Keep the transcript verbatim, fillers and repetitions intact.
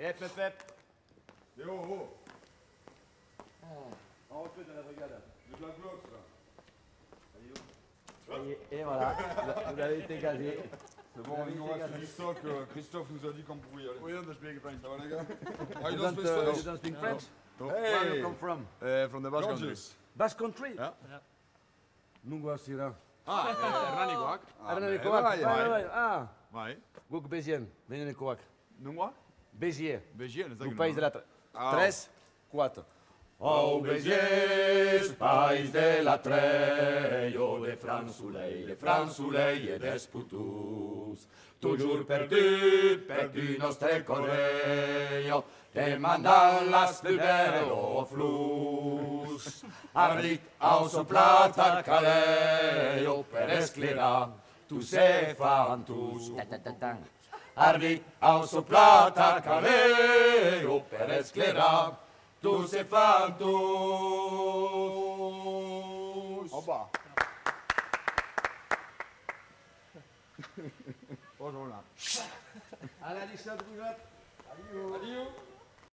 Ep, ep, ep. Eh oh, oh. Ah, on fait dans la brigade. De la Glock, là. Allez, hop. Et, et voilà, vous, vous avez été gazé. C'est bon, il nous reste Christophe, euh, Christophe nous a dit qu'on pouvait y aller. We don't speak French. Ça va, les gars? I don't speak French. You don't speak French? No. Where you come from? Uh, from the Basque Country. Georges. Basque Country? Yeah. Nunga sira. Ah, eh, Hernani Coac. Hernani Coac. Bai, bai, bai. Ah. Bai. Guk Bezien, Bezien Coac. Nunga? Beziers. Beziers, lo país de la Tre-, ah. Tres, quatre. Au Beziers, país de la Trelha, de franc solelh, de franc solelh e d'espotons. Totjorn perdut, perdut nòstre correlha, demandant las plus bèlas flors. Ardit au soplat a Calelha per esclerar tots ces fantons. Ta, ta, ta, ta. Ardit au soplat a Calelha per esclerar tots ces fantons. Opa! Bonjour, là. Allez, adissiatz-vos. Adiu. Adiu.